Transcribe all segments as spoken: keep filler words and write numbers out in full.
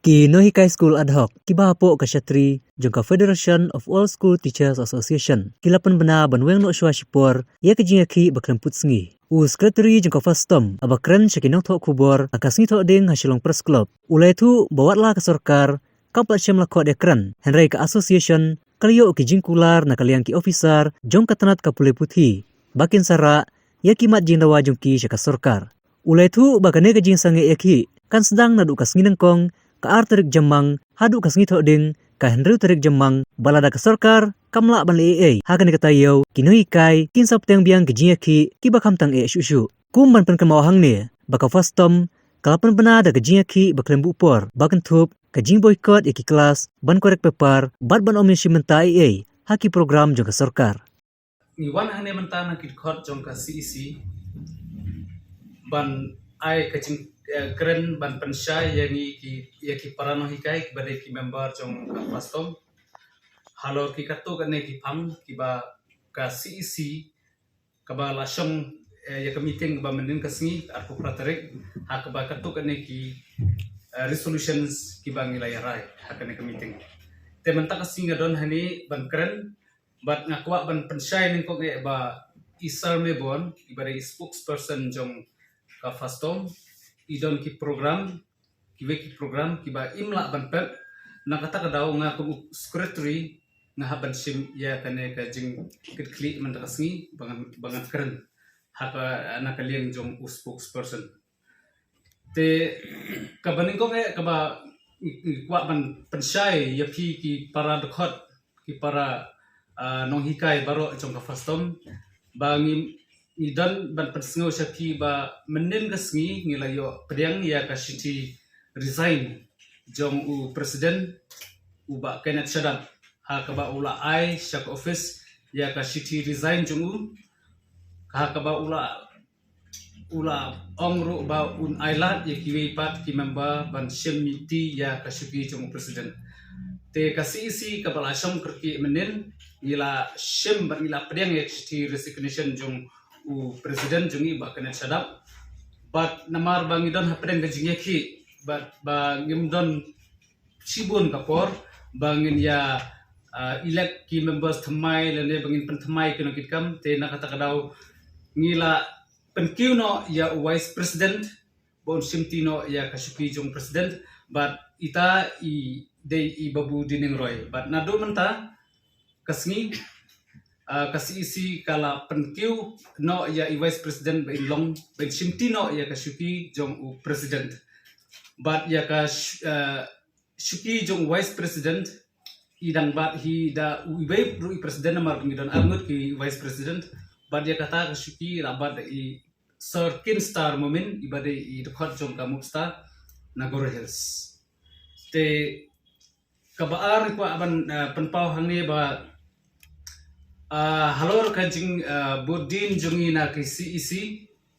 Ki nonghikai skul ad hoc kiba hapoh ka shatri jong ka Federation of All School Teachers Association ki la pynbna ban weng noh shuwa shipor ïa ka jingïakhih ba khlem put sngi. U Secretary jong ka FASTOM, haba kren sha ki nongthoh khubor ha ka sngi Thohdieng ha Shillong Press Club, u la ïathuh ba watla ka sorkar kam pat shym la khot ïakren, hynrei ka association ka la ïoh ki jingkular na ka liang ki officer jong ka tnat ka pule puthi ba kin sa rah ïa ki mat jingdawa jong ki sha ka sorkar. U la ïathuh ba kane ka jingsangeh ïakhih kan sdang naduh ka sngi nyngkong ka ar tarik Jymmang haduh ka sngi Thohdieng ka hynriew tarik Jymmang, ba lada ka sorkar kam lah ban leh ei ei ha kane ka taïew, ki nonghikai kin sa bteng biang ki jingïakhih kiba kham tang eh shuh shuh. Kum ban pynkynmaw hangne ba ka FASTOM ka la pynbna da ka jingïakhih ba khlem buh por ba kynthup, ka jingboycott ïa ki klas, ban korek paper bad ban ym ïashim bynta ei ei ha ki program jong ka sorkar. Ngi wan hangne mynta na ki dkhot jong ka C E C ban ai ka jing, eh, kren ban pynshai ïa ngi ki, ïa ki para nonghikai kiba dei ki member jong ka FASTOM halor ki katto katne ki phang kiba ka C E C kaba la shong, eh, ïa ka meeting kaba mynnin ka sngi, arphew phra tarik, ha kaba katto katne ki, eh, resolutions kiba ngi la ïarai ha kane ka meeting. Te mynta ka sngi nga don hangne ban kren, bad nga kwah ban pynshai nyngkong eh ba i Sir Mebon, iba dei i spokesperson jong ka FASTOM, i don ki program, kiwei ki program kiba im lah ban pep. Na kata ka daw nga kum u secretary nga hap ban shim ïa kane ka jingkitkhlieh mynta ka sngi ba ngan, ba ngan kren ha ka, na ka liang jong u spokesperson. Te kaba nyngkong eh kaba ngi, ngi kwah ban pynshai ïa phi ki para dkhot, ki para, ah, nonghikai baroh jong ka FASTOM, ba ngi, ngi don ban pynsngew sha phi ba mynnin ka sngi ngi la ïoh pdiang ïa ka shithi resign jong u president, u Bah Kenneth Shadap, ha kaba u la ai sha ka office ïa ka shithi resign jong u, ha kaba u la, u la ong ruh ba un ai lad ïa kiwei pat ki member ban shim miti ïa ka shuki jong u president. Te ka C E C kaba la shong kyrkieh mynnin, ngi la shim bad ngi la pdiang ïa ka shithi resignation jong u president jong ngi, Bah Kenneth Shadap. Bad namar ba ngi don hapdeng ka jingïakhih, bad ba ngim don shibun ka por ba ngin ïa, ah, elect ki members thymmai lane ba ngin pynthymmai ki nongkitkam, te na kata ka daw ngi la pynkiew noh ïa u vice president ba un shimti noh ïa ka shuki jong president, bad ita i dei i Babu Dining Roy. Bad naduh mynta ka sngi, ah, ka C E C ka la pynkiew noh ïa i vice president ba in long, ba in shimti noh ïa ka shuki jong u president. Bad ïa ka sh-, ah, shuki jong u vice president i dang bat hi da u iwei ruh i president, namar ngi don arngut ki vice president. Bad ïa kata ka shuki la bat da i Sir Kinstar Momin, iba dei i dkhot jong ka MUPSTA na Garo Hills. Te kaba ar kwah ban, ah, pynpaw hangne ba, ah, halor ka jing, ah, bud din jong ngi na ki C E C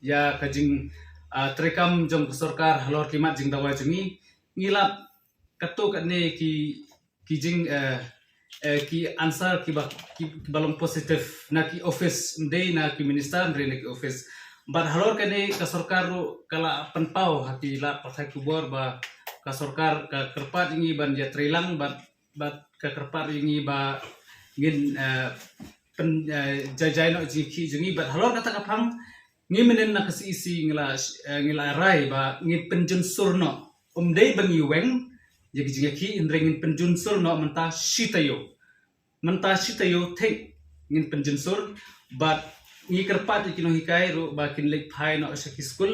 ïa ka jing, ah, treikam jong ka sorkar halor ki mat jingdawa jong ngi, ngi lap katto katne ki, ki jing, eh, eh, ki answer kiba, ki, kiba long positive na ki office, ym dei na ki minister, ym dei na ki office. Bad halor kane ka sorkar ruh ka la pynpaw ha ki lad pathai khubor ba ka sorkar ka kyrpad ïa ngi ban ïatreilang, bad, bad ka kyrpad ïa ngi ba ngin, eh, pyn, eh, jai jai noh jingkhih jong ngi. Bad halor kata ka phang, ngi mynnin na ka C E C ngi la, eh, ngi la rai ba ngin pynjunsur noh. Ym dei ba ngi weng ïa ki jingïakhih, hynrei ngin pynjunsur noh mynta shi taïew. Mynta shi taïew thik ngin pynjunsur, bad ngi kyrpad ïa ki nonghikai ruh ba kin leit phai noh sha ki skul.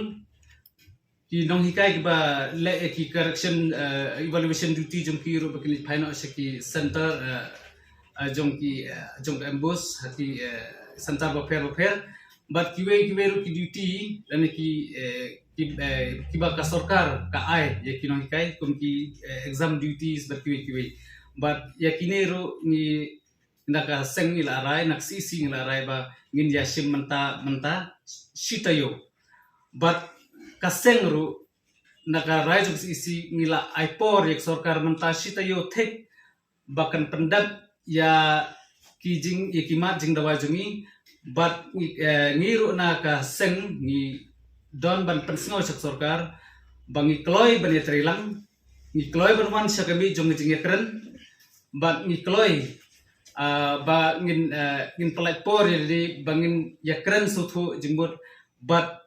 Ki nonghikai kiba leh ïa ki correction, eh, evaluation duty jong ki ruh ba kin leit phai noh sha ki center, eh, eh, jong ki, eh, jong ka MBOSE, ha ki, eh, center bapher bapher. Bad kiwei kiwei ruh ki duty lane ki, eh, ki, eh, kiba ka sorkar ka ai ïa ki nonghikai kum ki, eh, exam duties bad kiwei kiwei. Bad ïa kine ruh ngi na ka seng ngi la rai, na ka C E C ngi la rai ba ngin ïa shim mynta, mynta shi taïew. Bad ka seng ruh na ka rai jong ka C E C ngi la ai por ïa ka sorkar mynta shi taïew thik ba kan pyndep ïa ki jing, ïa ki mat jingdawa jong ngi. Bad ngi, eh, ngi ruh na ka seng ngi don ban pynsngew sha ka sorkar ba ngi kloi ban ïatreilang, Ngi kloi ban wan sha ka miej jong ka jingïakren bad ngi kloi, ah, ba ngin, ah, ngin pynlait por ïa lade ba ngin ïakren sngewthuh jingmut bad,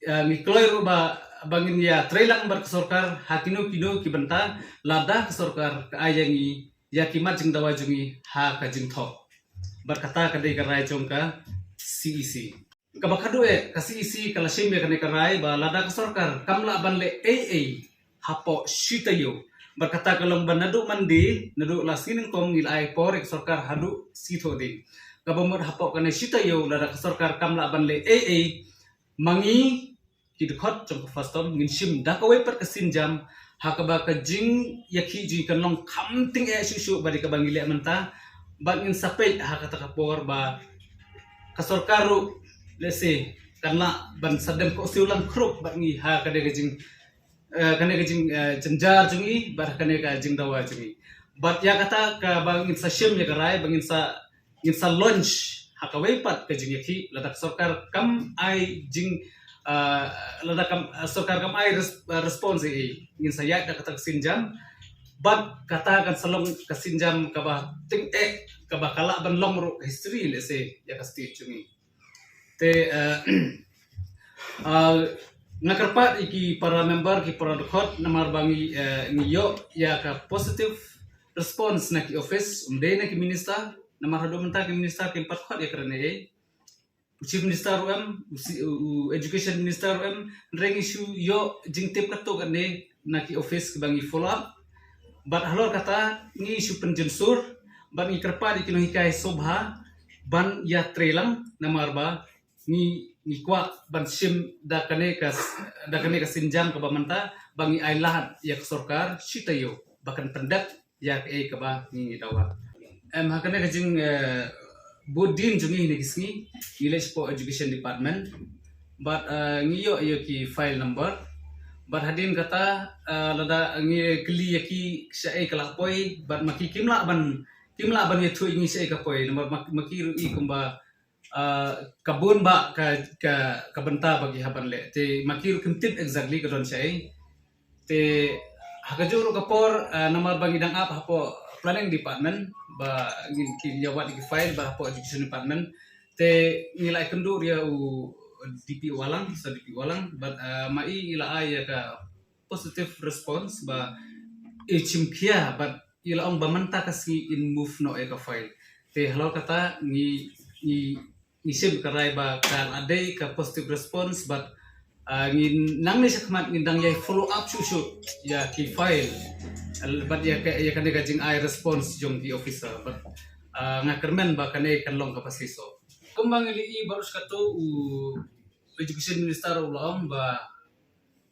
ah, ngi kloi ruh ba, ba ngin ïatreilang bad ka sorkar ha kino kino ki bynta lada ka sorkar ka ai ïa ngi ïa ki mat jingdawa jong ngi ha ka jingthok. Bad kata ka dei ka rai jong ka C E C. Kaba khadduh eh, ka C E C ka la shim ïa kane ka rai ba lada ka sorkar kam lah ban leh ei ei hapoh shi taïew. Bad kata ka long ba naduh Monday, naduh la sngi nyngkong ngi la ai por ïa ka sorkar haduh sngi Thohdieng. Kaba mut hapoh kane shi taïew lada ka sorkar kam lah ban leh ei ei, ma ngi ki dkhot jong ka FASTOM ngin shim da kawei pat ka sienjam ha kaba ka jingïakhih jong ngi kan long kham tyngeh shuh shuh bad ïa kaba ngi leh mynta. Bad ngin sa peit ha kata ka por ba ka sorkar ruh, let's say, kan lah ban sa dem khohsiew lang khrup bad ngi ha kane ka jing, eh, kane ka jing, eh, jynjar jong ngi bad kane ka jingdawa jong ngi. Bad ïa kata kaba ngin sa shim ïa ka rai ba ngin sa, ngin sa launch ha kawei pat ka jingïakhih lada ka sorkar kam ai jing, ah, lada kam, ah, sorkar kam ai res-, ah, response ei ei, ngin sa ïaid da kata ka sienjam. Bad kata kan sa long ka sienjam kaba tyngeh, kaba ka lah ban long ruh history, let's say, ïa ka state jong ngi. Te, eh, ah, nga kyrpad ïa ki para member, ki para dkhot, namar ba ngi, eh, ngi ïoh ïa ka positive response na ki office, ym dei na ki minister, namar haduh mynta ki minister kim pat khot ïakren ei ei. U Chief Minister ruh em, u si-, u Education Minister ruh em, hynrei ngi shu ïoh jingtip katto katne na ki office kiba ngi follow up. Bad halor kata ngi shu pynjynsur bad ngi kyrpad ïa ki nonghikai sngewbha ban ïatreilang, namar ba ngi, ngi kwah ban shim da kane ka, da kane ka sienjam kaba mynta ba ngi ai lad ïa ka sorkar shi taïew ba kan pyndep ïa kaei kaba ngi dawa. Em, ha kane ka jing, eh, bud dien jong ngi ha kine ki sngi ngi leit shapoh Education Department bad, eh, ngi ïoh ïa ki file number. Bad hadien kata, eh, lada ngi kylli ïa ki shaei ka la poi bad ma ki kim lah ban, kim lah ban ïathuh ïa ngi shaei ka poi, namar ma, ma ki ruh i kumba, ah, ka bun ba ka, ka, ka bynta ba ki hap ban leh. Te ma ki ruh kim tip exactly ka don shaei. Te ha kajuh ruh ka por, ah, namar ba ngi dang ap hapoh Planning Department ba ngin, ki ïa wad ki file ba hapoh Education Department. Te ngi la ïakynduh ïa u D P Walang, sa D P Walang, bad, ah, ma i i la ai ïa ka positive response ba i chim khia bad i la ong ba mynta ka sngi in move noh ïa ka file. Te halor kata ngi, ngi, ngi shim ka rai ba ka la dei ka positive response bad, ah, ngi nangne shakhmat ngin dang ïai follow up shuh shuh ïa ki file. Al-, bad ïa ka, ïa kane ka jingai response jong ki officer bad, ah, nga kyrmen ba kane kan long kaba shisha. Kumba ngi la ïohi baroh shi katta, u Education Minister u la ong ba,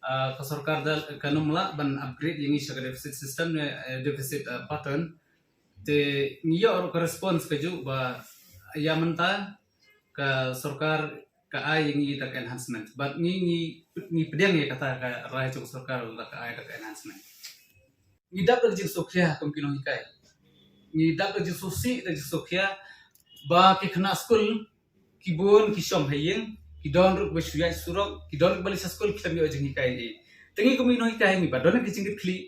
ah, ka sorkar da kan ym lah ban upgrade ïa ngi sha ka deficit system ne, eh, deficit, ah, pattern. Te ngi ïoh ruh ka response kajuh ba ïa mynta ka sorkar ka ai ïa ngi da ka enhancement. Bad ngi, ngi, ngi pdiang ïa kata ka rai jong ka sorkar da ka ai da ka enhancement. Ngi dap da ka jingsngewkhia kum ki nonghikai. Ngi dap da ka jingsngewsih, da ka jingsngewkhia ba ki khynnah skul ki bun ki shong ha ïing, ki don ruh ba shu ïaid surok, ki don ruh ba leit sha skul, ki ym ïoh jinghikai ei. Te ngi kum ki nonghikai ngi ba don ki jingkitkhlieh,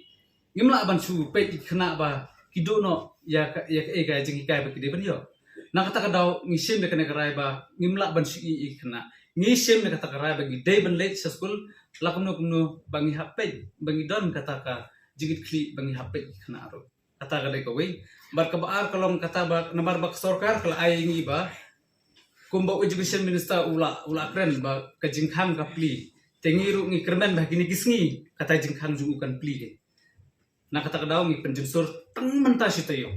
ngim lah ban shu peit ïa ki khynnah ba ki duh noh ïa ka, ïa ka, ïa ka jinghikai ba ki dei ban ïoh. Na kata ka daw ngi shim ïa kane ka rai ba ngim lah ban shu ïeh ïa ki khynnah. Ngi shim ïa kata ka rai ba ngi dei ban leit sha skul la kumno kumno ba ngi hap peit ba ngi don kata ka jingkitkhlieh ba ngi hap peit ïa ki khynnah ruh. Kata ka dei kawei. Bad kaba ar ka long kata ba namar ba ka sorkar ka la ai ïa ngi ba kumba u Education Minister u la, u la kren ba ka jingkhang ka plie. Te ngi ruh ngi kyrmen ba ha kine ki sngi kata jingkhang jong u kan plie. Na kata ka daw ngi pynjynsur tang mynta shi taïew.